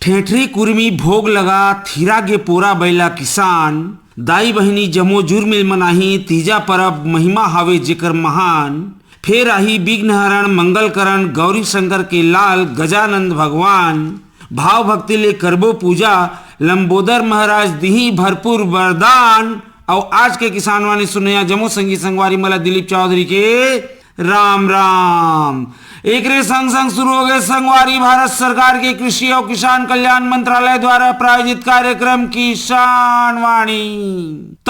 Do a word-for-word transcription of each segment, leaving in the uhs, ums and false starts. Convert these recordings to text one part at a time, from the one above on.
ठेठरी कुर्मी भोग लगा, थिरा गे पोरा बइला किसान। दाई बहिनी जमो जुरमिल मनाही, तीजा परब महिमा हावे जेकर महान। फेर आही बिघ्न हरण मंगल करण, गौरी शंकर के लाल गजानंद भगवान। भाव भक्ति ले करबो पूजा, लंबोदर महाराज दिही भरपूर वरदान। अउ आज के किसान वाणी सुनइया जमो संगी संगवारी मन ला दिलीप चौधरी के राम राम। एकरे संग संग शुरू हो गए संगवारी भारत सरकार के कृषि अउ किसान कल्याण मंत्रालय द्वारा प्रायोजित कार्यक्रम किसान वाणी। त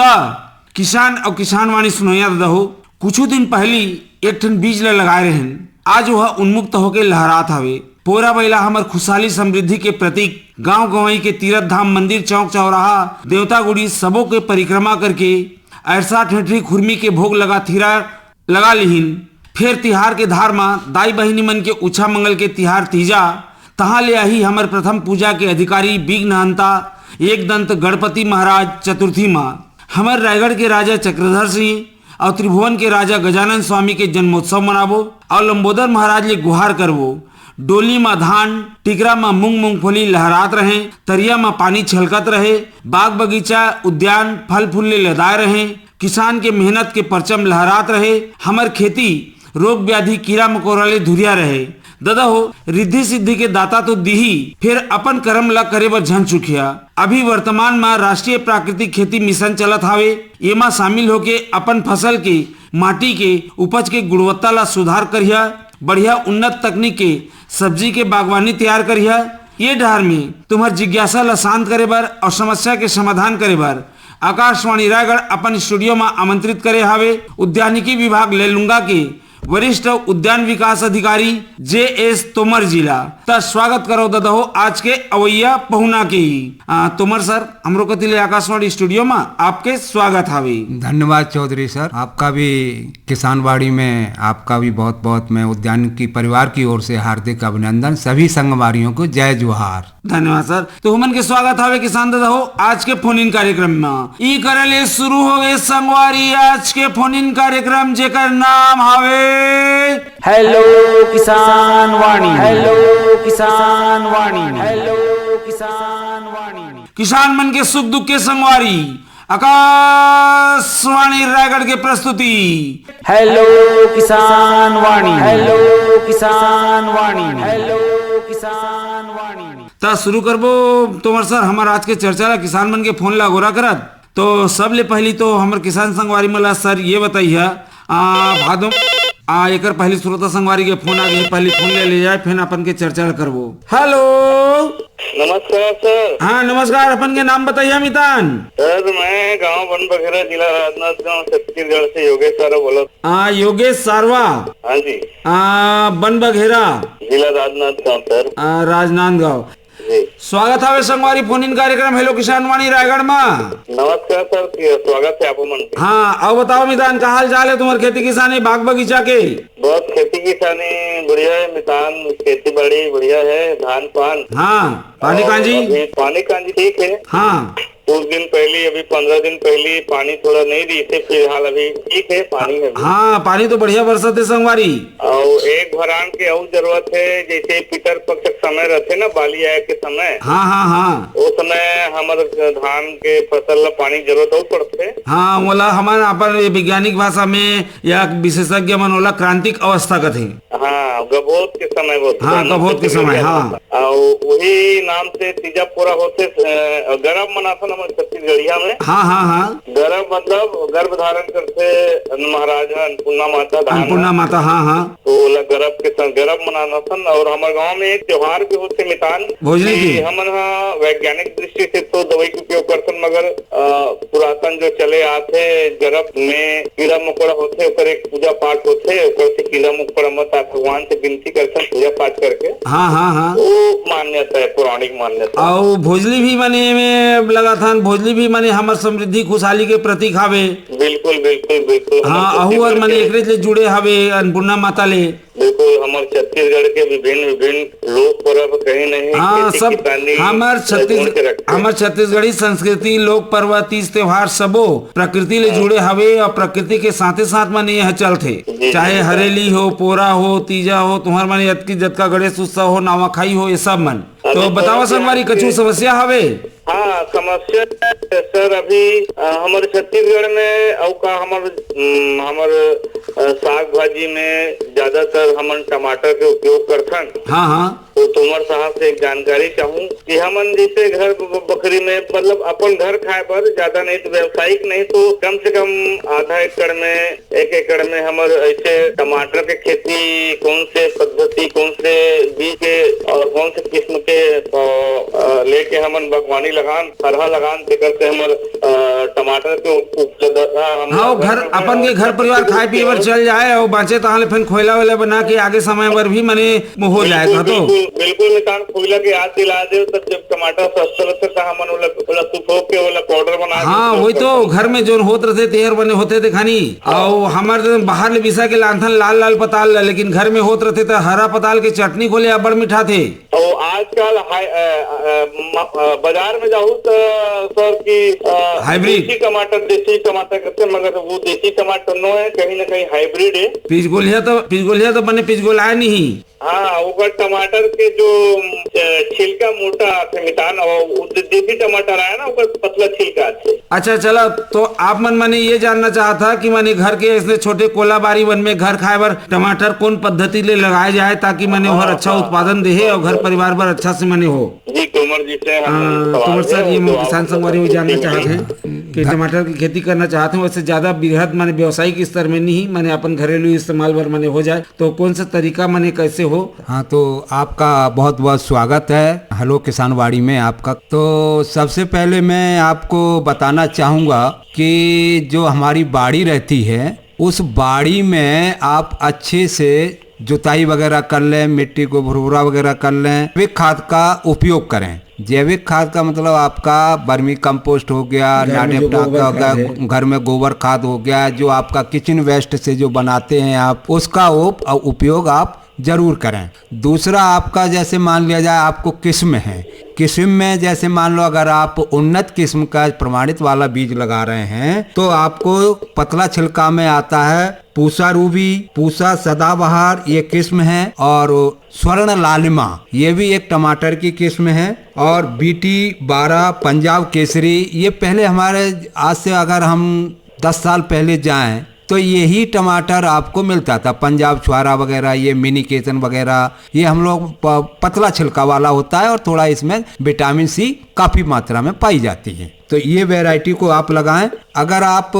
किसान अउ किसान वाणी सुनइया ददा हो, कुछु दिन पहली एक ठन बीज ल लगाए रहेन, आज वह उन्मुक्त होके लहरात हवे। पोरा बइला हमर खुशहाली समृद्धि के प्रतीक, गांव गंवई के तीरथ धाम मंदिर चौक चौराहा देवता गुड़ी सबो के परिक्रमा करके अरसा ठेठरी खुरमी के भोग लगा थिरा लगा लिहिन। फेर तिहार के धार म दाई बहिनी मन के उछा मंगल के तिहार तीजा, तहां ले आही हमर प्रथम पूजा के अधिकारी बिघ्न हंता एक दंत गणपति महाराज चतुर्थी म हमर रायगढ़ के राजा चक्रधर सिंह अउ त्रिभुवन के राजा गजानन स्वामी के जन्मोत्सव मनाबो अउ लंबोदर महाराज ले गुहार करबो। डोली म धान, टिकरा म मूंग मूंगफली लहरात रहे, तरिया म पानी छलकत रहे, बाग बगीचा, उद्यान फल फूल ले लदाय रहे, किसान के मेहनत के परचम लहरात रहे, हमर खेती रोग व्याधि कीरा मकोरा ले धुरिया रहे। ददा हो, रिद्धि सिद्धि के दाता तो दिही, फेर अपन करम ला करे बर झन चुकिया। अभी वर्तमान म राष्ट्रीय प्राकृतिक खेती मिशन चलत हावे, एमा शामिल होके अपन फसल के, माटी के उपज के गुणवत्ता ला सुधार करिया, बढ़िया उन्नत तकनीक के सब्जी के बागवानी तैयार करिया। ये डहर में तुम्हर जिज्ञासा ला शांत करे बर अउ समस्या के समाधान करे बर आकाशवाणी रायगढ़ अपन स्टूडियो म आमंत्रित करे हावे उद्यानिकी विभाग लेलुंगा के वरिष्ठ उद्यान विकास अधिकारी जे एस तोमर जी ला। त स्वागत करो ददा हो आज के अवैया पहुना के। आ, तोमर सर, हमरो कति ले आकाशवाणी स्टूडियो म आपके स्वागत हावे। धन्यवाद चौधरी सर, आपका भी किसानवाड़ी में आपका भी बहुत बहुत मैं उद्यानिकी परिवार की ओर से हार्दिक अभिनंदन, सभी संगवारियों को जय जोहार। धन्यवाद सर। तो हमन के स्वागत हावे किसान ददा हो आज के फोन इन कार्यक्रम म। ई करे ले शुरू हो गए संगवारी आज के फोन इन कार्यक्रम जेकर नाम हावे हेलो किसान वाणी। हेलो किसान वाणी। हेलो किसान वाणी। किसान मन के सुख दुख के संगवारी आकाशवाणी रायगढ़ के प्रस्तुति हेलो किसान वाणी। हेलो किसान वाणी। हेलो किसान वाणी। त शुरू करबो तोमर सर हमर आज के चर्चा ला किसान मन के फोन ला अगोरा करत। तो सबले पहली तो हमर किसान संगवारी मन ला सर ये बताइया, आ, भादो, आ, एकर पहली श्रोता संगवारी के फोन आ गए, पहली फोन ले ले जाए, फिर अपन के चर्चा ला करबो। हेलो। नमस्कार सर। हाँ नमस्कार, अपन के नाम बताइया मितान। सर मैं गांव बन बघेरा, जिला राजनांदगांव, छत्तीसगढ़ से योगेश सारा बोलत। आ, योगेश सारवा। हाँ जी। आ, बन बघेरा। जिला राजनांदगांव सर। आ, राजनांदगांव। जी। स्वागत हावे संगवारी फोन इन कार्यक्रम हेलो किसान वाणी रायगढ़ मा। नमस्कार सर, स्वागत है आप मन के। हाँ, अउ बताओ मितान का हाल चाल है तुम्हार खेती किसानी बाग बगीचा के? बहुत खेती किसानी बढ़िया है मितान, खेती बाड़ी बढ़िया है, धान पान। हाँ, पानी और कांजी? अभी पानी कांजी ठीक है। हाँ। कुछ दिन पहली, अभी पंद्रह दिन पहली पानी थोड़ा नहीं दी थे, फिलहाल अभी ठीक है, पानी है अभी। हाँ, पानी तो बढ़िया बरसत है संगवारी। और एक भरान के और जरूरत है, जैसे पितर पक्ष के समय रहते ना, बाली आए के समय। हाँ, हाँ, हाँ। वो समय हमर धान के फसल ला पानी जरूरत और पड़ते। हाँ, ओला हमन अपन ये वैज्ञानिक भाषा में या विशेषज्ञ मन ओला क्रांतिक अवस्था कथे। हाँ, गभोत के समय होत हाँ, गभोत के समय, हाँ। अउ वही नाम से तीजा पोरा होथे, अ, गरब मनाथन हमर छत्तीसगढ़िया में। हाँ, हाँ, हाँ। गरब मतलब गर्भ धारण करथे महाराजा अन्नपूर्णा माता, धान अन्नपूर्णा माता, हाँ, हाँ। तो ओला गरब के संग गरब मनाथन। और हमर गांव में एक त्योहार भी होथे मितान भोजली कि जी। हमन ह वैज्ञानिक दृष्टि से तो दवाई के उपयोग करथन, मगर, अ, पुरातन जो चले आथे, गर्भ में कीड़ा मकोड़ा होथे, ओकर एक पूजा पाठ होथे, ओकर से कीड़ा मकोड़ा मत आए, भगवान से विनती करथन पूजा पाठ करके। हाँ, हाँ, हाँ। वो मान्यता है, पौराणिक मान्यता। अउ भोजली भी माने एमे लगाथन, भोजली भी माने हमर समृद्धि खुशहाली के प्रतीक हावे। बिल्कुल, बिल्कुल, बिल्कुल। हमर हाँ, अहू हर छत्तीसगढ़ माने के एकरेच ले जुड़े हावे अन्नपूर्णा माता ले। बिल्कुल, हमर छत्तीसगढ़ के विभिन्न, विभिन्न लोक पर्व कहीं नहीं हाँ, खेती सब किसानी हमर से छत्तीस-, जोड़ के रखते हैं। हमर छत्तीसगढ़ी संस्कृति, लोक पर्व, तीज त्योहार सबो प्रकृति ले हाँ। जुड़े हवे अउ प्रकृति के साथे साथ माने यह चलथे। जी, जी, चाहे जी। हरेली हो, पोरा हो, तीजा हो, तुहर माने अतकी जतका गणेश उत्सव हो, नवाखाई हो, ये सब मन। अभी तो बतावा तो संगवारी, कछु समस्या हवे? हाँ, समस्या है, सर, अभी, अ, हमर छत्तीसगढ़ में अउ का हमर, उम, हमर, अ, साग भाजी में ज्यादातर हमन टमाटर के उपयोग करथन। हाँ, हाँ। तो तुमर साहब से एक जानकारी चाहूँ कि हमन जैसे घर ब-, बखरी में, मतलब, अपन घर खाए बर ज्यादा नहीं तो व्यावसायिक नहीं तो कम से कम आधा एकड़ में, एक एकड़ में हमर ऐसे टमाटर के खेती कौन से पद्धति, कौन से बीज के और कौन से किस्म के, अ, अ, लेके हमन बागवानी लगान, थरहा लगान, जेकर से हमर, अ, टमाटर के उप-, उपलब्धता हम हाँ, वो घर, अपन के घर परिवार खाए पिए बर चल जाए और बाँचे तहाँ ले फेन खोइला वोइला बना के आगे समय बर भी माने हो जाए बिल्कुल, का तो। बिल्कुल, बिल्कुल, निशान खोइला के याद दिला दे, तब जब टमाटर सस्ता लगता था, हमन ओला, ओला सुखो के ओला पाउडर बना के हाँ, वही तो, घर में जोन होत रथे, तेहर बने होथे ते खानी। हाँ। अउ हमर तो बाहर ले बिसा के लानथन लाल लाल पताल ला, लेकिन घर में होत रथे त हरा पताल के चटनी घोले अब्बड़ मिठाथे। अउ आजकल हाई-, अ, अ, म-, अ, बाजार में जाहू त सर की, अ, हाइब्रिड। देसी टमाटर, देसी टमाटर कहते हैं, मगर वो देसी टमाटर नो है, कहीं ना कहीं हाइब्रिड है। पिचगोलिया तो, पिचगोलिया तो बने पिचगोलाए नहीं। हाँ, ओकर टमाटर के जो, अ, छिलका मोटा आथे मितान, और वो दे-, देसी टमाटर आए ना, ओकर पतला छिलका आथे। अच्छा, चला, तो आप मन माने ये जानना चाहत हा कि माने घर के ऐसने छोटे कोलाबारी वन में घर खाए बर टमाटर कौन पद्धति ले लगाए जाए, ताकि माने ओहर अच्छा उत्पादन देहे और घर परिवार बर अच्छा से माने हो? जी, तोमर जी से हम हाँ, सवाल तोमर सर, है, ये वो मोर जवाब किसान संगवारी वो जानना चाहत हैं कि टमाटर की खेती करना चाहत हैं, वैसे ज्यादा बृहद माने व्यावसायिक स्तर में नहीं, माने अपन घरेलू इस्तेमाल बर माने हो जाए, तो कौन सा तरीका माने कैसे हो? हाँ, तो आपका बहुत बहुत स्वागत है हेलो किसानवाड़ी में आपका। तो सबसे पहले मैं आपको बताना चाहूँगा कि जो हमारी बाड़ी रहती है, उस बाड़ी में आप अच्छे से जुताई वगैरह कर लें, मिट्टी को भुरभुरा वगैरह कर लें, जैविक खाद का उपयोग करें। जैविक खाद का मतलब आपका वर्मी कंपोस्ट हो गया, घर में नाटे जो पटाखे गोबर हो गया, खाद है। घर में गोबर खाद हो गया, जो आपका किचन वेस्ट से जो बनाते हैं आप, उसका उप-, उपयोग आप जरूर करें। दूसरा आपका जैसे मान लिया जाए आपको किस्म है, किस्म में जैसे मान लो अगर आप उन्नत किस्म का प्रमाणित वाला बीज लगा रहे हैं तो आपको पतला छिलका में आता है पूसा रूबी, पूसा सदाबहार ये किस्म है, और स्वर्ण लालिमा ये भी एक टमाटर की किस्म है, और बीटी बारह, पंजाब केसरी, ये पहले हमारे, आज से अगर हम दस साल पहले जाएं तो यही टमाटर आपको मिलता था। पंजाब छुआरा वगैरह, ये मिनी केतन वगैरह, ये हम लोग प-, पतला छिलका वाला होता है और थोड़ा इसमें विटामिन सी काफी मात्रा में पाई जाती है। तो ये वैरायटी को आप लगाएं। अगर आप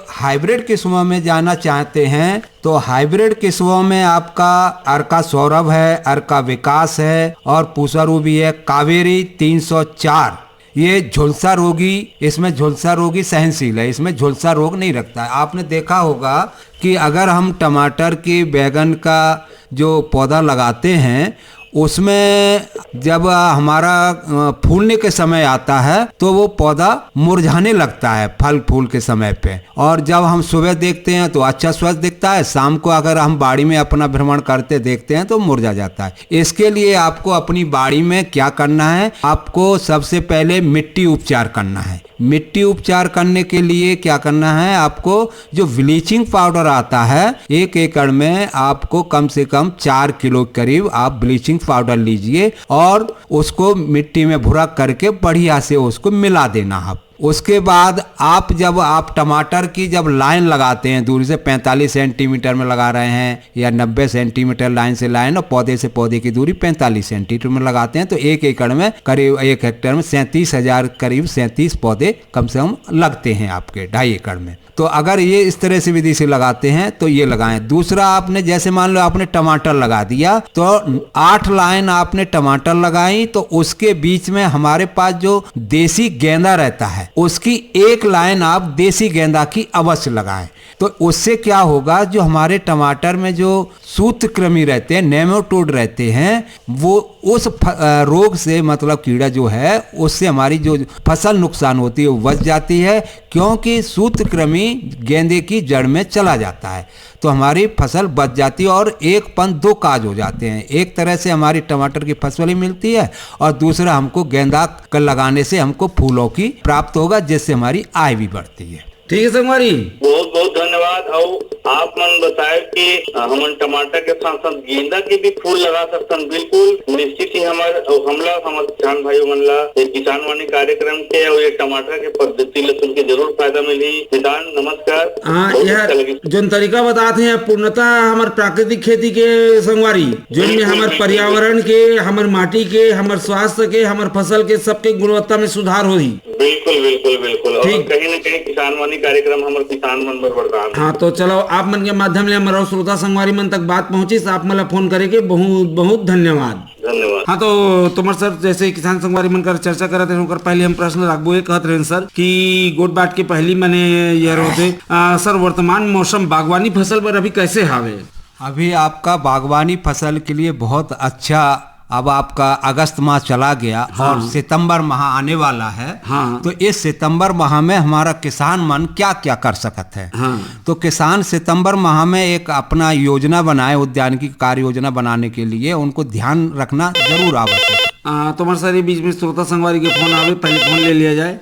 हाइब्रिड किस्मों में जाना चाहते हैं तो हाइब्रिड किस्मों में आपका अर्का सौरभ है, अर्का विकास है और पूसा रूबी है, कावेरी तीन सौ चार। ये झुलसा रोगी, इसमें झुलसा रोगी सहनशील है, इसमें झुलसा रोग नहीं रखता है। आपने देखा होगा कि अगर हम टमाटर की, बैगन का जो पौधा लगाते हैं, उसमें जब हमारा, अ, फूलने के समय आता है तो वो पौधा मुरझाने लगता है फल फूल के समय पे, और जब हम सुबह देखते हैं तो अच्छा स्वस्थ दिखता है, शाम को अगर हम बाड़ी में अपना भ्रमण करते देखते हैं तो मुरझा जाता है। इसके लिए आपको अपनी बाड़ी में क्या करना है, आपको सबसे पहले मिट्टी उपचार करना है। मिट्टी उपचार करने के लिए क्या करना है, आपको जो ब्लीचिंग पाउडर आता है, एक एकड़ में आपको कम से कम चार किलो करीब आप ब्लीचिंग पाउडर लीजिए और उसको मिट्टी में भुरक करके बढ़िया से उसको मिला देना है। उसके बाद आप, जब आप टमाटर की जब लाइन लगाते हैं, दूरी से पैंतालीस सेंटीमीटर में लगा रहे हैं या नब्बे सेंटीमीटर लाइन से लाइन, और पौधे से पौधे की दूरी पैंतालीस सेंटीमीटर में लगाते हैं, तो एक एकड़ में करीब, एक हेक्टेयर में सैंतीस हजार, करीब सैंतीस पौधे कम से कम लगते हैं आपके ढाई एकड़ में। तो अगर ये इस तरह से विधि से लगाते हैं तो ये लगाएं। दूसरा, आपने जैसे मान लो आपने टमाटर लगा दिया तो आठ लाइन आपने टमाटर लगाई, तो उसके बीच में हमारे पास जो देसी गेंदा रहता है, उसकी एक लाइन आप देसी गेंदा की अवश्य लगाएं। तो उससे क्या होगा, जो हमारे टमाटर में जो सूत्रकृमि रहते हैं, नेमेटोड रहते हैं, वो उस फ-, अ, रोग से, मतलब कीड़ा जो है, उससे हमारी जो फसल नुकसान होती है वो बच जाती है, क्योंकि सूत्रकृमि गेंदे की जड़ में चला जाता है। तो हमारी फसल बच जाती है और एक पंथ दो काज हो जाते हैं। एक तरह से हमारी टमाटर की फसल ही मिलती है और दूसरा हमको गेंदा क-, लगाने से हमको फूलों की प्राप्त होगा, जिससे हमारी आय भी बढ़ती है। ठीक है संगवारी। बहुत बहुत धन्यवाद। और आप मन बताए कि हमन टमाटर के साथ साथ गेंदा के भी फूल लगा सकथन। बिल्कुल निश्चित ही हमर, हमला, हमर किसान भाई मन ला ये किसान वाणी कार्यक्रम के और ये टमाटर के पद्धति ला सुन के जरूर फायदा मिली। किसान नमस्कार। हाँ, बहुत यह अच्छा लगी। जोन तरीका बतात हे, पूर्णतः हमर प्राकृतिक खेती के संगवारी, जोन में बिल्कुल, हमर बिल्कुल। पर्यावरण के, हमर माटी के, हमर स्वास्थ्य के, हमर फसल के सबके गुणवत्ता में सुधार होही। बिल्कुल, बिल्कुल, बिल्कुल। और ठीक। कहीं ना कहीं किसान वाणी कार्यक्रम हमर किसान मन बर वरदान हे। हाँ, तो चलो, आप मन के माध्यम ले हमर अउ श्रोता संगवारी मन तक बात पहुंचिस, आप मन ला फोन करे के बहुत, बहुत धन्यवाद। धन्यवाद। हाँ, तो तोमर सर, जैसे किसान संगवारी मन कर चर्चा करत रहे, ओकर पहले हम प्रश्न रखबो, ये कहत रहे सर कि गोठ बाँट के पहली मने ये होथे, आ, सर, वर्तमान मौसम बागवानी फसल बर अभी कैसे हावे? अभी आपका बागवानी फसल के लिए बहुत अच्छा, अब आपका अगस्त माह चला गया हाँ। और सितंबर माह आने वाला है। हाँ। तो इस सितंबर माह में हमारा किसान मन क्या क्या कर सकत है? हाँ। तो किसान सितंबर माह में एक अपना योजना बनाए, उद्यानिकी कार्य योजना बनाने के लिए उनको ध्यान रखना जरूर आवश्यक है। आ, तोमर सर, ये बीच में श्रोता संगवारी के फोन आवे, पहले फोन ले लिया जाए।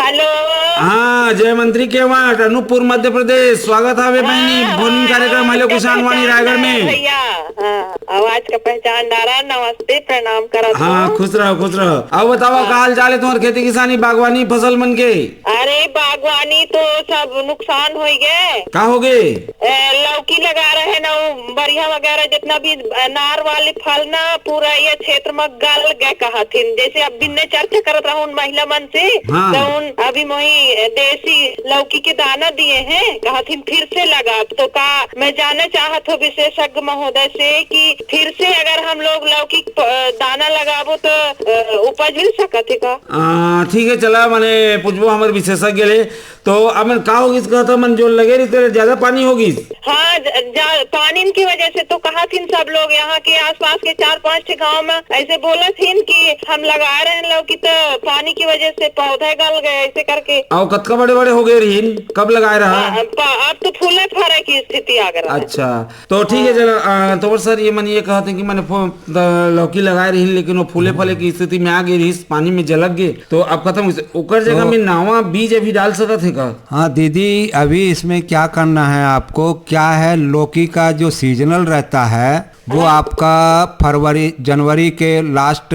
हेलो। हाँ, जय मंत्री केवट, अनूपपुर, मध्य प्रदेश। स्वागत हावे बहिनी, हाँ, फोन इन कार्यक्रम हाँ, हेलो आपका किसान वाणी पहचान रायगढ़ में। भैया, हाँ, आवाज का पहचान डारा, नमस्ते, प्रणाम करत हाँ, हूँ। खुश रहो, खुश रहो। अब बतावा, हाँ। का हाल चाल है तुम्हारे खेती किसानी, बागवानी, फसल मन के? अरे, बागवानी तो सब नुकसान हो गए। का हो गए? ए, लौकी लगा रहे ना, वो बढ़िया वगैरह जितना भी, ए, नार वाले फल ना, पूरा ये क्षेत्र में गल गए कहथिन। जैसे अब बिन्ने चर्चा करत रहूं महिला मन से, हाँ। तो उन अभी मोही देसी लौकी के दाना दिए हैं, कहथिन फिर से लगा। तो का मैं जानना चाहत हूँ विशेषज्ञ महोदय से कि फिर से अगर हम लोग लौकी प-, दाना लगाबो तो, अ, उपज मिल सकत है का? आ, ठीक है, चला, मने पूछबो हमर विशेषज्ञ ले। तो अब मन का होगिस, कहत मन जो लगे रहिस, तेरे ज्यादा पानी होगिस? हाँ, ज-, जा-, पानी की वजह से तो कहथिन सब लोग, यहाँ के आसपास के चार पांच ठे गांव में ऐसे बोलत हिन कि हम लगाए रहे लौकी तो पानी की वजह से पौधे गल गए, ऐसे करके। अउ कतका बड़े बड़े हो गए रहिन, कब लगाए रहा? हाँ, अब प-, अब तो फूले फरे की स्थिति आ गया है। अच्छा, तो ठीक है, हाँ। चलो, आ, तो सर, ये मन ये कहते हैं कि मैंने फो-, द-, लौकी लगाए रहिन, लेकिन वो फूले फले की स्थिति में आ गई रहिस, पानी में जलक गए, तो अब खत्म हो गइस। ओकर जगह तो में नवा बीज अभी डाल सकत है का? हाँ दीदी, अभी इसमें क्या करना है आपको, क्या है, लौकी का जो सीजनल रहता है वो हाँ। आपका फरवरी, जनवरी के लास्ट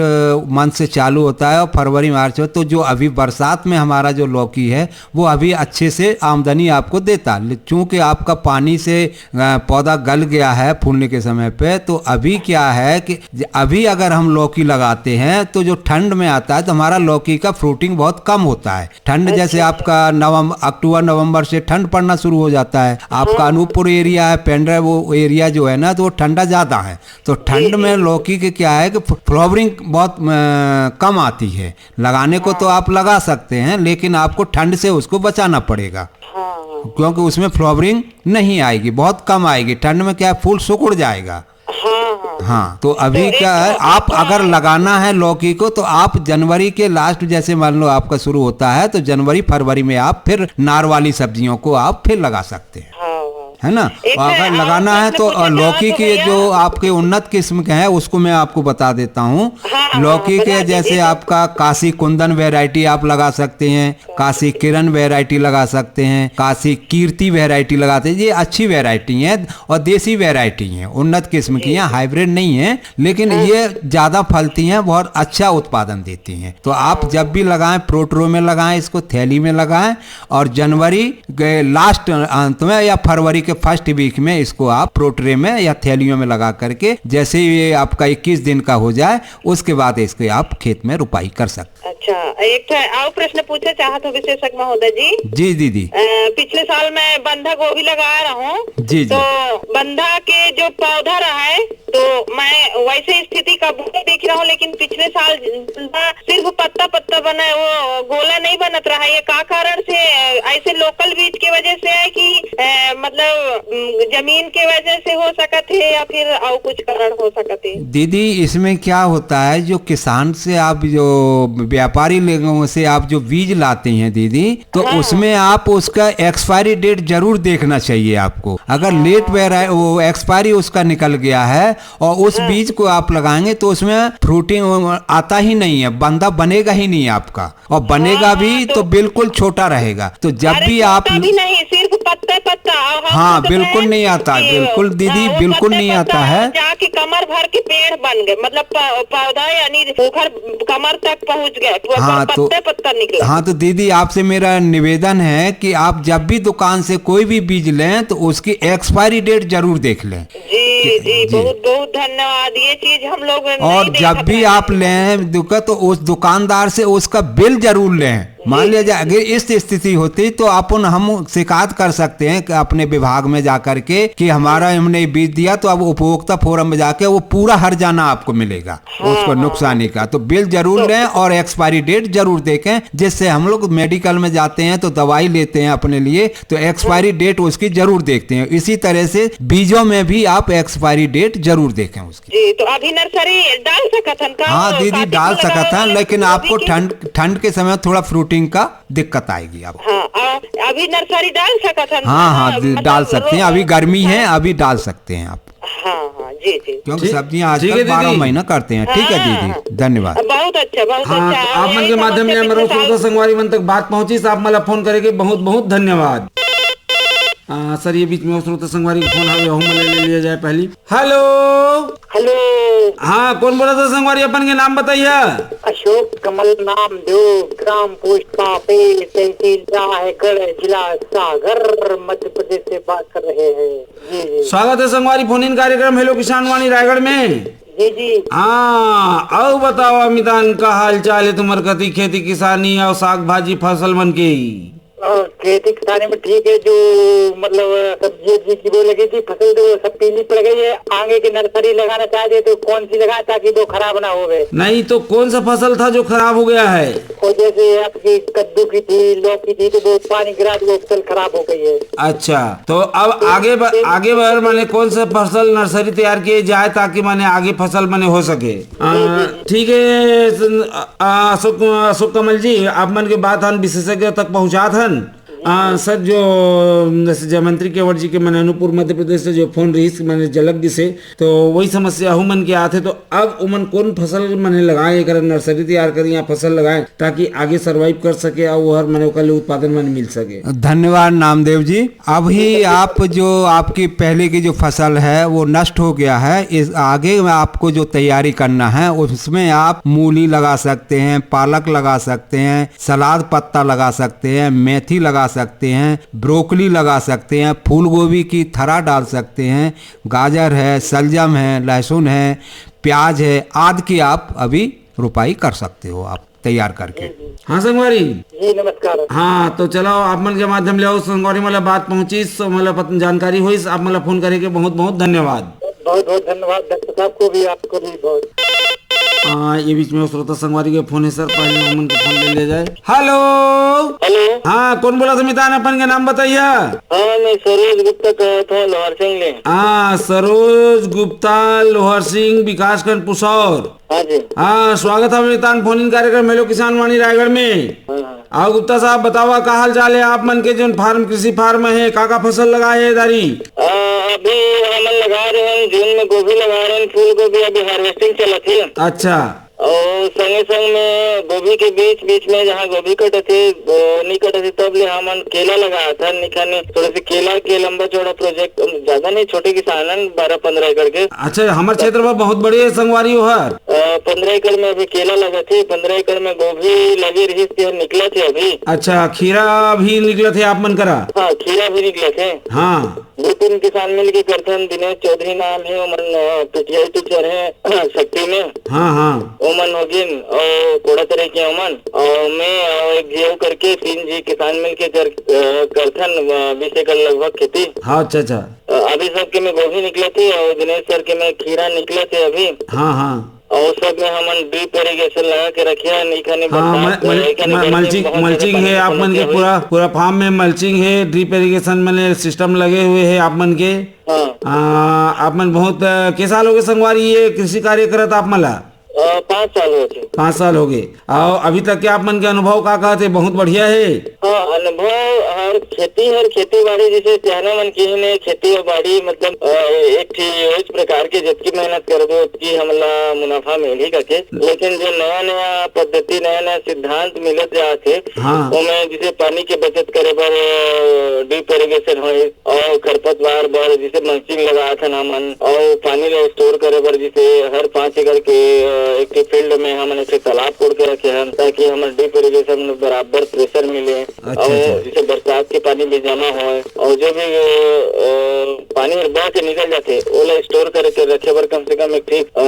मंथ से चालू होता है और फरवरी मार्च में, तो जो अभी बरसात में हमारा जो लौकी है वो अभी अच्छे से आमदनी आपको देता। ले-, चूंकि आपका पानी से, अ, पौधा गल गया है फूलने के समय पे, तो अभी क्या है कि ज-, अभी अगर हम लौकी लगाते हैं तो जो ठंड में आता है तो हमारा लौकी का फ्रूटिंग बहुत कम होता है। ठंड अच्छा, जैसे अच्छा। आपका नवंबर, अक्टूबर नवंबर से ठंड पड़ना शुरू हो जाता है। आपका हाँ। अनूपपुर एरिया है, पेंड्रा वो एरिया जो है ना, तो वो ठंडा ज्यादा है, तो ठंड जी, में जी। लौकी के क्या है कि फ्लावरिंग बहुत, अ, कम आती है। लगाने को तो हाँ। आप लगा सकते हैं, लेकिन आपको ठंड से उसको बचाना पड़ेगा, हाँ, हाँ। क्योंकि उसमें फ्लावरिंग नहीं आएगी, बहुत कम आएगी। ठंड में क्या है, फूल सिकुड़ जाएगा। हाँ, हाँ। हाँ, तो अभी तो क्या एक है, तो आप आपका अगर लगाना है लौकी को, तो आप जनवरी के लास्ट, जैसे मान लो आपका शुरू होता है, तो जनवरी फरवरी में आप फिर नार वाली सब्जियों को आप फिर लगा सकते हैं, हाँ, हाँ। है ना? एक और अगर और लगाना है प्रश्न तो, पूछना अ, लौकी चाहत हूँ के भैया। जो आपके उन्नत किस्म के हैं, उसको मैं आपको बता देता हूँ। हाँ, हाँ, लौकी बता के जैसे दीजिए। आपका काशी कुंदन वैरायटी आप लगा सकते हैं, काशी किरण वैरायटी लगा सकते हैं, काशी कीर्ति वैरायटी लगाते हैं। ये अच्छी वैरायटी हैं और देसी वैरायटी हैं, उन्नत किस्म की हैं, हाइब्रिड नहीं है, लेकिन हाँ। ये ज्यादा फलती हैं, बहुत अच्छा उत्पादन देती हैं। तो आप हाँ। जब भी लगाएं, प्रोट्रो में लगाएं, इसको थैली में लगाएं और जनवरी के लास्ट अंत में या फरवरी के फर्स्ट वीक में इसको आप प्रोट्रे में या थैलियों में लगा करके, जैसे ही ये आपका इक्कीस दिन का हो जाए, उसके बाद इसके आप खेत में रोपाई कर सकते हैं। अच्छा, एक ठो अउ प्रश्न पूछे चाहत हूँ विशेषज्ञ महोदय जी। जी दीदी। अ, पिछले साल मैं बंधा गोभी लगा रहा हूँ, जी, जी। तो बंधा के जो पौधा रहा है, तो मैं वैसे स्थिति का बहुत देख रहा हूँ, लेकिन पिछले साल बंधा सिर्फ पत्ता पत्ता बना है, वो गोला नहीं बनत रहा है। ये का कारण से, अ, ऐसे लोकल बीज के वजह से है कि, अ, मतलब, उम, जमीन के वजह से हो सकत है या फिर अउ कुछ कारण हो सकत है? दीदी, इसमें क्या होता है, जो किसान से आप, जो व्यापारी लोगों से आप जो बीज लाते हैं दीदी, तो हाँ। उसमें आप उसका एक्सपायरी डेट जरूर देखना चाहिए आपको। अगर हाँ। लेट वेराइ-, वो एक्सपायरी उसका निकल गया है और उस हाँ। बीज को आप लगाएंगे तो उसमें फ्रूटिंग आता ही नहीं है, बंदा बनेगा ही नहीं आपका, और बनेगा हाँ, भी तो तो बिल्कुल छोटा रहेगा। तो जब अरे, भी आप छोटा भी नहीं, सिर्फ पत्ते पत्ता। और हम हाँ, तो बिल्कुल कहें नहीं आता, कि बिल्कुल दीदी, हाँ, वो बिल्कुल पत्ते नहीं आता पत्ता है। जाके कमर भर के पेड़ बन गए, मतलब प-, पौधा यानी ओखर कमर तक पहुंच गए, प-, हाँ, तो पत्ते पत्ता निकले। हाँ, तो दीदी, आपसे मेरा निवेदन है कि आप जब भी दुकान से कोई भी बीज लें तो उसकी एक्सपायरी डेट जरूर देख लें। जी, जी, जी। बहुत, बहुत धन्यवाद। ये चीज हम लोग नहीं और देखत जब भी रहे। आप लें दुका-, तो उस दुकानदार से उसका बिल जरूर लें। मान जी, लिया जी, जाए, जी। अगर इस स्थिति होती तो अपन, हम शिकायत कर सकते हैं कि अपने विभाग में जा करके कि हमारा, हमने ये बीज दिया, तो अब उपभोक्ता फोरम में जाके वो पूरा हर्जाना आपको मिलेगा, हाँ, उसको हाँ, नुकसानी हाँ। का। तो बिल जरूर तो लें और एक्सपायरी डेट जरूर देखें, जिससे हम लोग मेडिकल में जाते हैं तो दवाई लेते हैं अपने लिए, तो एक्सपायरी हाँ। डेट उसकी जरूर देखते हैं। इसी तरह से बीजों में भी आप एक्सपायरी डेट जरूर देखें उसकी। जी, तो अभी नर्सरी डाल सकत हन का? हाँ वो दीदी, कातिक डाल में सकत लगावे हन, वाले लेकिन गोभी आपको के? ठंड, ठंड के समय थोड़ा फ्रूटिंग का दिक्कत आएगी आपको। हाँ, आ, अभी नर्सरी डाल सकत हन हाँ, का? हाँ, दी-, मतलब डाल सकते हैं, अभी गर्मी है, हाँ। अभी डाल सकते हैं आप। हाँ, हाँ, जी, जी। क्योंकि ठीक, सब्जियां ठीक है आजकल बारह दीदी। महीना करते हैं। ठीक है हाँ, दीदी, हाँ। धन्यवाद। बहुत अच्छा, बहुत हाँ, अच्छा। तो आप मन यही के माध्यम समस्या ले हमर पिछले साल श्रोता संगवारी मन तक बात पहुंची, आप मन ला फोन करे के बहुत, बहुत धन्यवाद। आ, सर, ये बीच में श्रोता संगवारी के फोन आवे, ओहू मन ले लिया जाए पहली। हेलो। हेलो। हाँ, कौन बोलत हे संगवारी, अपन के नाम बताइए। अशोक कमल नामदेव, ग्राम पोस्ट पापे, तहसील रायगढ़, जिला सागर, मध्य प्रदेश से बात कर रहे हैं। जी, जी। स्वागत है संगवारी, फोन इन कार्यक्रम हेलो किसान वाणी रायगढ़ में। जी, जी। हाँ, अउ बताओ अमितान, का हाल चाल है तुम्हर कती, खेती किसानी अउ साग भाजी फसल मन के? और खेती किसानी में ठीक है, जो मतलब सब्जी उब्जी की वो लगी थी फसल, तो वो सब पीली पड़ गई है। आगे की नर्सरी लगाना चाहते हैं, तो कौन सी लगाए ताकि वो खराब ना होवे? नहीं, तो कौन सा फसल था जो खराब हो गया है? और जैसे आपकी कद्दू की थी, लौकी थी, तो वो पानी गिरा तो वो फसल खराब हो गई है। अच्छा, तो अब तो आगे ब-, फिर आगे बर माने कौन सा फसल नर्सरी तैयार किए जाए ताकि माने आगे फसल माने हो सके? आ, जी, जी, जी। ठीक है, स-, आ, अशोक, अशोक कमल जी, आप मन के बात हम विशेषज्ञ तक पहुंचात हन। आ, सर, जो जैसे जयमंत्री केवट जी के मने अनुपुर मध्य प्रदेश से जो फोन रहिस, मने झलक दिसे, तो वही समस्या अहू मन के आथे, तो अब उमन कौन फसल मने लगाए, एकर नर्सरी तैयार करें या फसल लगाए, ताकि आगे सर्वाइव कर सके और वो हर मने ओकर ले उत्पादन मने मिल सके। धन्यवाद नामदेव जी। अभी आप जो, आपकी पहले की जो फसल है वो नष्ट हो गया है, इस आगे में आपको जो तैयारी करना है उसमें आप मूली लगा सकते हैं, पालक लगा सकते हैं, सलाद पत्ता लगा सकते हैं, मेथी लगा सकते हैं, ब्रोकली लगा सकते हैं, फूल गोभी की थरा डाल सकते हैं, गाजर है, सलजम है, लहसुन है, प्याज है, आदि की आप अभी रोपाई कर सकते हो आप तैयार करके। हाँ संगवारी। जी नमस्कार। हाँ, तो चलो, आप मन के माध्यम ले अउ संगवारी मन ला बात पहुंची, सो मन ला पत-, जानकारी होइस, आप मन ला फोन करे के बहुत बहुत धन्यवाद। बहुत बहुत धन्यवाद डॉक्टर साहब को भी, आपको भी बहुत। हाँ, ये बीच में श्रोता संगवारी के फोन है सर, पहले हमन के फोन ले लिया जाए। हेलो। हेलो। हाँ, कौन बोलत हे मितान, अपन के नाम बताइए। हाँ, मैं सरोज गुप्ता कहत हूँ, लोहरसिंग ले। हाँ, सरोज गुप्ता, लोहरसिंग, विकासखंड पुसौर। हाँ जी। हाँ, स्वागत है मितान फोन इन कार्यक्रम हेलो किसान वाणी रायगढ़ में। हाँ, हाँ। आओ गुप्ता साहब, बतावा का हाल चाल है आप मन के, जोन फार्म, कृषि फार्म है, का का फसल लगा है दारी? आ, अभी हमन लगा रहे हैं, जून में गोभी लगा रहे हैं, फूल गोभी अभी हार्वेस्टिंग चलत है। अच्छा। और संगे संग में गोभी के बीच बीच में जहाँ गोभी कटत है, अ, नहीं कटत है, तब ले हमन केला लगात हन, निखन थोड़ा से केला के लंबा चौड़ा प्रोजेक्ट, ज्यादा नहीं, छोटे किसान हन, बारह पंद्रह एकड़ के। अच्छा, हमर क्षेत्र में बहुत बड़े संगवारी हो हर। अ, पंद्रह एकड़ में अभी केला लगा थे, पंद्रह एकड़ में गोभी लगे रहिस, ते निकला थे अभी। अच्छा, खीरा भी निकला थे आप मन करा? हाँ, खीरा भी निकला थे। हाँ। दो तीन किसान मिल के करथन, दिनेश चौधरी नाम है, ओमन, अ, पीटीआई टीचर है शक्ति में। हाँ, हाँ। ओमन होगिन, और कोड़ा तरे के ओमन, और मैं, और एक जीव करके तीन जी किसान मिल के कर, अ, करथन, अ, बीस एकड़ लगभग खेती। हाँ, अच्छा, अच्छा। अ, अभी सबके में गोभी निकला थे और दिनेश सर के में खीरा निकला थे अभी। हाँ, हाँ। और सब में हमन ड्रिप इरिगेशन लगा के रखे हैं, नहीं खाने हाँ, बरसात, मल-, मल-, नहीं खाने म-, गर्मी मल्चिंग, बहुत ज्यादा मल्चिंग पानी है की आप मन के समस्या हुई। पूरा, पूरा फार्म में मल्चिंग है, ड्रिप इरिगेशन मने सिस्टम लगे हुए है आप मन के। हाँ। आ, आप मन बहुत, अ, के साल हो गए संगवारी ये कृषि कार्य करत आप मन ला? अ, पाँच साल हो गए। पाँच साल हो गए। और अभी तक के आप मन के अनुभव का कहत हे? बहुत बढ़िया है। हाँ, अनुभव हर खेती, हर खेती बाड़ी जैसे सियाना मन की ही ने खेती और बाड़ी मतलब, अ, एक ठी इस प्रकार के जतकी मेहनत कर दो, उतकी हमला मुनाफा मिलही करके। लेकिन जो नया नया पद्धति, नया नया सिद्धांत मिलत जात हे, हाँ। ओमे जैसे पानी के बचत करे बर, अ, ड्रिप इरिगेशन होइस, और खरपतवार बर जैसे मल्चिंग लगाथन हमन, और पानी ला स्टोर करे बर जैसे हर पाँच एकड़ के, अ, एक ठे फील्ड में हमन एक ठे तालाब कोड़ के रखे हन, ताकि हमर ड्रिप इरिगेशन में बराबर प्रेशर मिले। अच्छा, और अच्छा। जैसे बरसात के पानी भी जमा होए, और जो भी, अ, पानी हर बह के निकल जाथे, ओला स्टोर करके रखे बर कम से कम एक ठे, अ,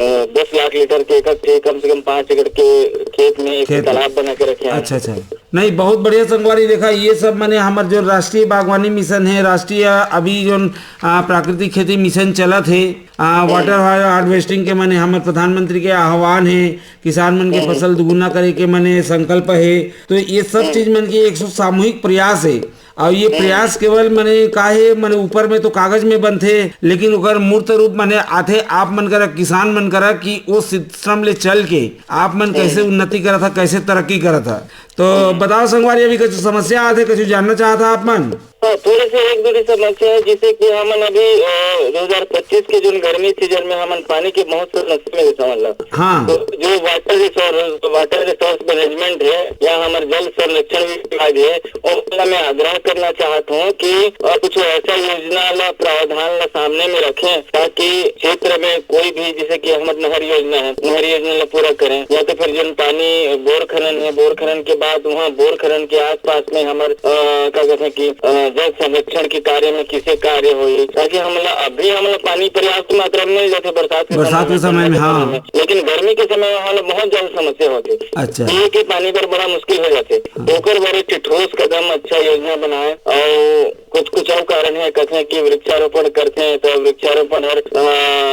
अ, दस लाख लीटर के एक ठे कम से कम पाँच एकड़ के खेत में एक खेत। तालाब बना के रखे हन। अच्छा, अच्छा। नहीं, बहुत बढ़िया संगवारी। देखा, ये सब मने हमर जो राष्ट्रीय बागवानी मिशन है, राष्ट्रीय अभी जो, आ, प्राकृतिक खेती मिशन चलत है, आ, वाटर हार्वेस्टिंग के मने हमर प्रधानमंत्री के आह्वान है, किसान मन के फसल दुगुना करे के मने संकल्प है। तो ये सब चीज मन के एक सौ सामूहिक प्रयास है। और ये प्रयास केवल मने का है, मने ऊपर में तो कागज में बनथे, लेकिन ओकर मूर्त रूप मने आथे आप मन करा, किसान मन करा, कि वो सिस्टम ले चल के आप मन कैसे उन्नति करत हा, कैसे तरक्की करत हा। तो बताओ संगवारी, अभी कुछ समस्या आथे, कुछ जानना चाहत हा आप मन? हाँ, थोड़े से एक दो ठे समस्या है, जैसे कि हमन अभी, अ, दो हज़ार पच्चीस के जोन गर्मी सीजन में हमन पानी के बहुत समस्या में रहे हमन ला। हाँ। तो जो water resource, water resource management है या हमर जल संरक्षण विभाग है, ओला मैं आग्रह करना चाहत हूँ कि, अ, कुछ ऐसा योजना ला प्रावधान ला सामने में रखें, ताकि क्षेत्र में कोई भी, जैसे कि हमर नहर योजना है, नहर योजना ला पूरा करें, या तो फिर जोन पानी बोर खनन है, बोर खनन के बाद वहाँ बोर खनन के आसपास में हमर, अ, का कहते हैं कि, अ, जल संरक्षण के कार्य में किसे कार्य होई, ताकि हमला, अभी हमला पानी पर्याप्त मात्रा में मिल जाथे बरसात के बरसात समय के में, समय में, समय हाँ। में। लेकिन गर्मी के समय में हमला बहुत ज्यादा समस्या होथे। अच्छा। पीए के पानी बर बड़ा मुश्किल हो जाथे। हाँ। ओकर बर एक ठोस कदम, अच्छा योजना बनाए और कुछ, कुछ अउ कारण हे, कथे कि वृक्षारोपण करथे, त वृक्षारोपण हर, अ,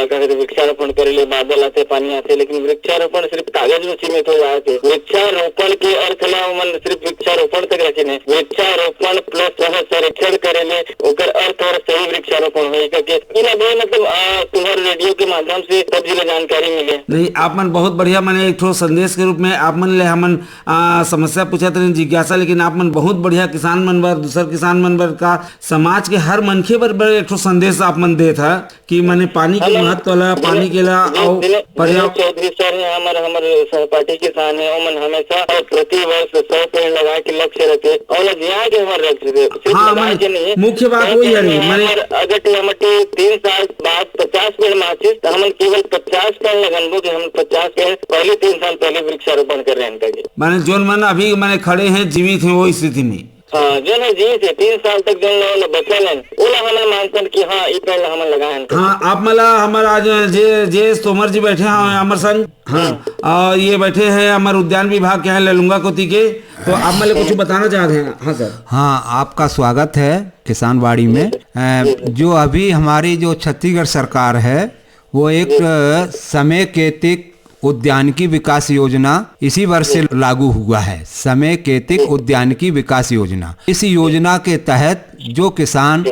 का कथे, वृक्षारोपण करे ले बादल आथे, पानी आथे, लेकिन वृक्षारोपण सिर्फ कागज में सीमित हो जाथे। वृक्षारोपण के अर्थ ला ओमन सिर्फ वृक्षारोपण तक रखे नहीं, वृक्षारोपण प्लस वह संरक्षण करे ले ओकर अर्थ हर सही वृक्षारोपण होही करके। इन अभी मतलब, अ, तुम्हारे रेडियो के माध्यम से सब जिला जानकारी मिले। नहीं, आप मन बहुत बढ़िया, मने एक ठो संदेश के रूप में आप मन ले हमन आ, समस्या पूछत रहे, जिज्ञासा, लेकिन आप मन बहुत बढ़िया किसान मन बर, दूसर किसान मन बर, का समाज के हर मनखे बर, बर एक ठो संदेश आप मन देत हा कि माने पानी के हमन महत्व ला, पानी के ला, दिने-, अउ दिने-, पर्याव- दिनेश चौधरी सर हे, हमर, हमर सहपाठी किसान हे, ओमन हमेशा और प्रति वर्ष सौ पेड़ लगाए के लक्ष्य रखे, और लगिया के हमर लक्ष्य रखे। सिर्फ हाँ, लगाए माने के नहीं, मुख्य बात वही हरे, माने हमर अगर हमर तीन साल बाद पचास पेड़ माचिस, त हमन केवल पचास पेड़ लगनबो कि हमन पचास पेड़ पहले तीन साल पहले वृक्षारोपण कर रहे हैं करके। माने जोन मन अभी माने खड़े हैं, जीवित हैं, वो स्थिति में। हाँ, जोन है जीवित है, तीन साल तक जोन लोगों ने बचल है, ओला हमन मानथन कि हाँ, ई पेड़ ला हमन लगाए हैं। हाँ, आप मला हमर आज जे, जे तोमर जी बैठे हैं हमर संग, हाँ, और ये बैठे हैं हमर उद्यान विभाग के हैं ललुंगा कोती के, तो आप मला कुछ बताना चाहते हैं? हाँ सर। हाँ, आपका स्वागत है किसानवाड़ी में। अ, जो अभी हमारी जो छत्तीसगढ़ सरकार है, वो एक, अ, समेकेतिक उद्यानिकी विकास योजना इसी वर्ष से लागू हुआ है। समेकेतिक उद्यानिकी विकास योजना, इस योजना के तहत जो किसान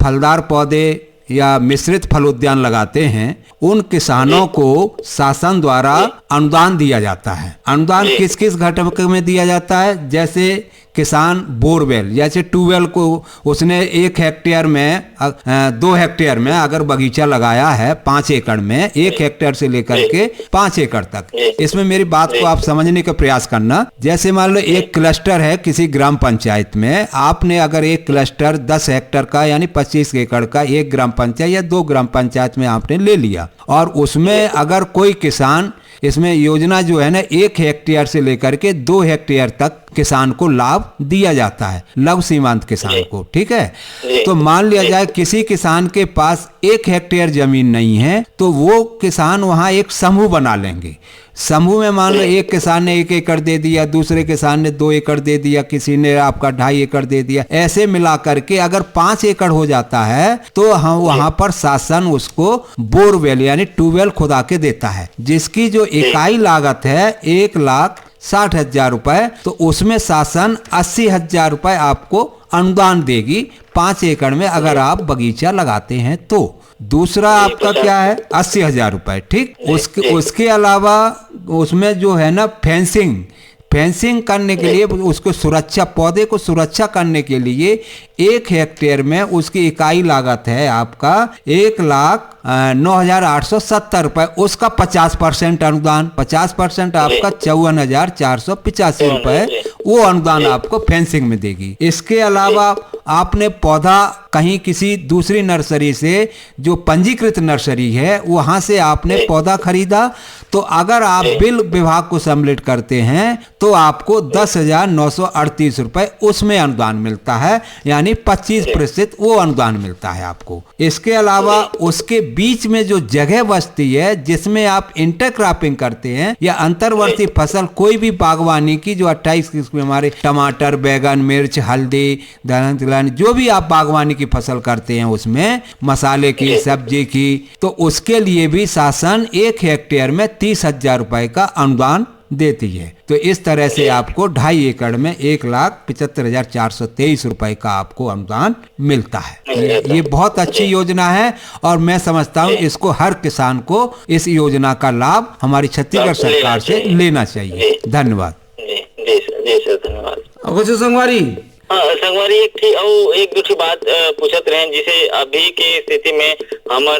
फलदार पौधे या मिश्रित फल उद्यान लगाते हैं, उन किसानों को शासन द्वारा अनुदान दिया जाता है। अनुदान किस किस घटक में दिया जाता है? जैसे किसान बोरवेल, जैसे ट्यूबवेल को, उसने एक हेक्टेयर में अ, अ, दो हेक्टेयर में अगर बगीचा लगाया है, पाँच एकड़ में, एक हेक्टेयर से लेकर के पाँच एकड़ तक, इसमें मेरी बात को आप समझने का प्रयास करना। जैसे मान लो एक क्लस्टर है किसी ग्राम पंचायत में, आपने अगर एक क्लस्टर दस हेक्टेयर का यानी पच्चीस एकड़ का एक ग्राम पंचायत या दो ग्राम पंचायत में आपने ले लिया और उसमें अगर कोई किसान, इसमें योजना जो है ना, एक हेक्टेयर से लेकर के दो हेक्टेयर तक किसान को लाभ दिया जाता है, लघु सीमांत किसान को, ठीक है। तो मान लिया जाए किसी किसान के पास एक हेक्टेयर जमीन नहीं है, तो वो किसान वहाँ एक समूह बना लेंगे। समूह में मान लो एक किसान ने एक एकड़ दे दिया, दूसरे किसान ने दो एकड़ दे दिया, किसी ने आपका ढाई एकड़ दे दिया, ऐसे मिला करके अगर पाँच एकड़ हो जाता है तो हम वहाँ पर शासन उसको बोरवेल यानी ट्यूबवेल खुदा के देता है, जिसकी जो इकाई लागत है एक लाख साठ हजार रुपए, तो उसमें शासन अस्सी हजार रुपए आपको अनुदान देगी, पाँच एकड़ में अगर आप बगीचा लगाते हैं तो। दूसरा आपका क्या है? अस्सी हजार रुपए, ठीक। उसके उसके अलावा उसमें जो है ना, फेंसिंग, फेंसिंग करने के लिए, उसको सुरक्षा, पौधे को सुरक्षा करने के लिए एक हेक्टेयर में उसकी इकाई लागत है आपका एक लाख नौ हजार आठ सौ सत्तर रुपए। उसका पचास परसेंट अनुदान, पचास परसेंट आपका चौवन हजार चार सौ पिचासी रुपए, वो अनुदान आपको फेंसिंग में देगी। इसके अलावा आपने पौधा कहीं किसी दूसरी नर्सरी से, जो पंजीकृत नर्सरी है, वहां से आपने पौधा खरीदा, तो अगर आप बिल विभाग को सबमिट करते हैं तो आपको दस हजार नौ सौ अड़तीस रुपए उसमें अनुदान मिलता है, यानी पच्चीस प्रतिशत वो अनुदान मिलता है आपको। इसके अलावा उसके बीच में जो जगह बचती है जिसमें आप इंटरक्रॉपिंग करते हैं या अंतर्वर्ती फसल कोई भी बागवानी की, जो अट्ठाईस किस्म, हमारे टमाटर, बैगन, मिर्च, हल्दी, धनिया, तिलहन, जो भी आप बागवानी की फसल करते हैं, उसमें मसाले की, सब्जी की, तो उसके लिए भी शासन एक हेक्टेयर में तीस हजार रुपए का अनुदान देती है। तो इस तरह से आपको ढाई एकड़ में एक लाख पचहत्तर हजार चार सौ तेईस रुपए का आपको अनुदान मिलता है। ये बहुत अच्छी योजना है और मैं समझता हूँ इसको हर किसान को, इस योजना का लाभ हमारी छत्तीसगढ़ सरकार से लेना चाहिए। धन्यवाद। जी, जी सर, जी सर, धन्यवाद। अब कुछ संगवारी? हाँ, संगवारी एक थी, और एक दू ठी बात, अ, पूछत रहेन, जैसे अभी के स्थिति में हमर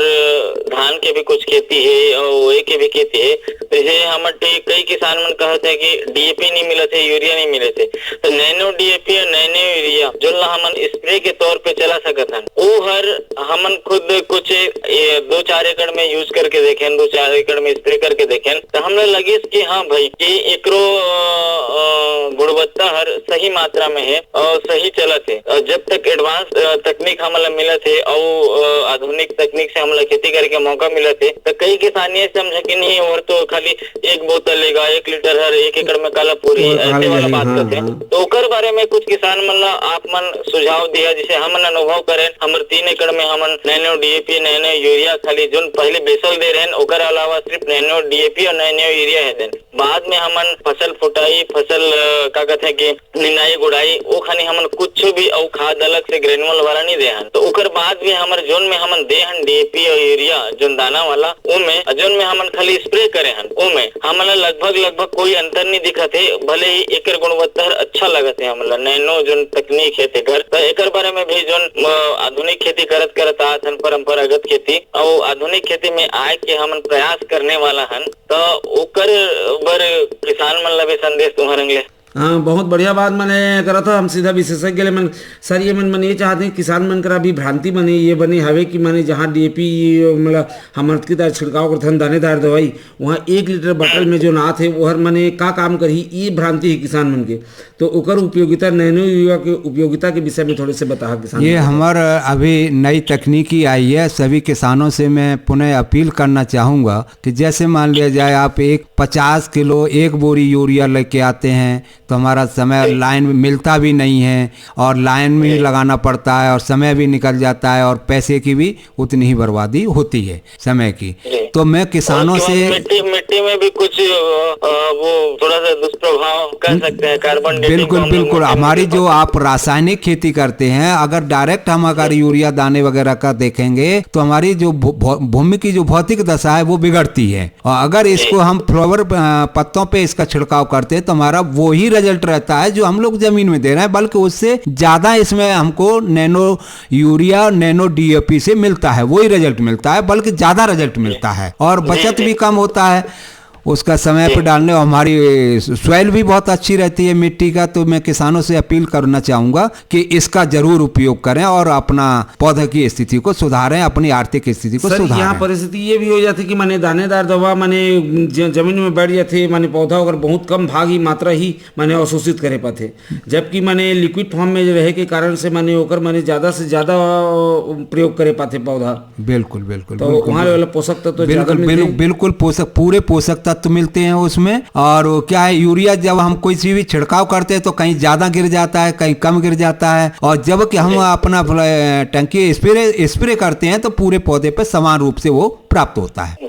धान के भी कुछ खेती है और ओए के भी खेती है, जैसे हमर टे-, कई किसान मन कहत है कि डीएपी नहीं मिलत है, यूरिया नहीं मिलत है, तो नैनो डीएपी और नैनो यूरिया, जोन ला हमन स्प्रे के तौर पे चला सकत हन, वो हर हमन खुद कुछ, ए, दो चार एकड़ में यूज करके देखेन, दो चार एकड़ में स्प्रे करके देखेन, तो हमला लगिस कि हाँ भाई, कि एकरो, अ, अ, गुणवत्ता हर सही मात्रा में है और सही चलत है। और जब तक एडवांस, अ, तकनीक हमला मिलत है और, अ, आधुनिक तकनीक से हमला खेती करे के मौका मिलत है, तो कई किसान ये समझे कि नहीं, और तो खाली एक बोतल लेगा, एक लीटर हर एक एकड़ में काला पूरी, ऐसे वाला बात करथे। तो ओकर बारे में कुछ किसान मन ला आप मन सुझाव दिया, जिसे हमन अनुभव करेन, हमर तीन एकड़ में हमन नैनो डीएपी, नैनो यूरिया, खाली जोन पहले बेसल दे रहेन, ओकर अलावा सिर्फ नैनो डीएपी और नैनो यूरिया है देन। बाद में हमन फसल फुटाई, फसल, अ, का कहते हैं कि निंदाई गुड़ाई, ओ खानी हमन कुछ भी अउ खाद अलग से ग्रेनुअल वाला नहीं दे हन। तो ओकर बाद भी हमर जोन में हमन दे हन डीएपी और यूरिया, जोन दाना वाला, ओमे, जोन में हमन खाली स्प्रे करे हन, ओमे हमन ला लगभग, लगभग कोई अंतर नहीं दिखत हे। भले ही एकर गुणवत्ता हर अच्छा लगत हे हमन ला, नैनो जोन तकनीक हे तेकर। तो एकर बारे में भी जोन, अ, आधुनिक खेती करत, करत आत हन, परंपरागत खेती, अउ आधुनिक खेती में आए के हमन प्रयास करने वाला हन, तो ओकर बर किसान मन ला भी संदेश तुम्हार अंग ले। हाँ, बहुत बढ़िया बात मने करत हो। हम सीधा विशेषज्ञ ले मन, सर, ये मन, मन ये चाहते हैं, किसान मन करा भी भ्रांति मने ये बने हवे कि मने जहाँ डीएपी, मतलब, हमर की तरह छिड़काव करथन दानेदार दवाई, वहाँ एक लीटर बॉटल में जो नात है, वो हर मने का काम करही, ये भ्रांति है किसान मन के। तो ओकर उपयोगिता, नैनो यूरिया के उपयोगिता के विषय में थोड़े से बताहा किसान ये मन के। हमर अभी नई तकनीकी आई है, सभी किसानों से मैं पुनः अपील करना चाहूँगा कि जैसे मान लिया जाए, आप एक पचास किलो, एक बोरी यूरिया लेके आते हैं, तो हमारा समय, लाइन में मिलता भी नहीं है और लाइन में ही लगाना पड़ता है और समय भी निकल जाता है और पैसे की भी उतनी ही बर्बादी होती है समय की। तो मैं किसानों से मिट्टी मिट्टी में भी कुछ वो थोड़ा सा दुष्प्रभाव कह सकते हैं कार्बन डेटिंग। बिल्कुल बिल्कुल। हमारी जो आप रासायनिक खेती करते हैं, अगर डायरेक्ट हम अगर यूरिया दाने वगैरह का देखेंगे तो हमारी जो भूमि की जो भौतिक दशा है वो बिगड़ती है। और अगर इसको हम फ्लावर पत्तों पे इसका छिड़काव करते हैं तो हमारा वही रिजल्ट रहता है जो हम लोग जमीन में दे रहे हैं, बल्कि उससे ज्यादा इसमें हमको नैनो यूरिया, नैनो डीएपी से मिलता है, वही रिजल्ट मिलता है, बल्कि ज्यादा रिजल्ट मिलता है और बचत भी कम होता है उसका समय पर डालने। और हमारी सॉइल भी बहुत अच्छी रहती है मिट्टी का। तो मैं किसानों से अपील करना चाहूंगा कि इसका जरूर उपयोग करें और अपना पौधे की स्थिति को सुधारें, अपनी आर्थिक स्थिति को सुधारें। यहाँ परिस्थिति ये भी हो जाती कि माने दानेदार दवा माने जमीन में बैठ जाते, माने पौधा अगर बहुत कम भाग ही मात्रा ही माने अवशोषित करे पाते, जबकि माने लिक्विड फॉर्म में रहे के कारण से माने ओकर माने ज्यादा से ज्यादा प्रयोग करे पाते पौधा। बिल्कुल बिल्कुल। तो वहाँ वाला पोषक तत्व तो बिल्कुल बिल्कुल पोषक, पूरे पोषक तत्व मिलते हैं उसमें। और क्या है, यूरिया जब हम कोई चीज भी छिड़काव करते हैं तो कहीं ज्यादा गिर जाता है, कहीं कम गिर जाता है, और जब कि हम अपना टंकी स्प्रे स्प्रे करते हैं तो पूरे पौधे पर समान रूप से वो प्राप्त होता है।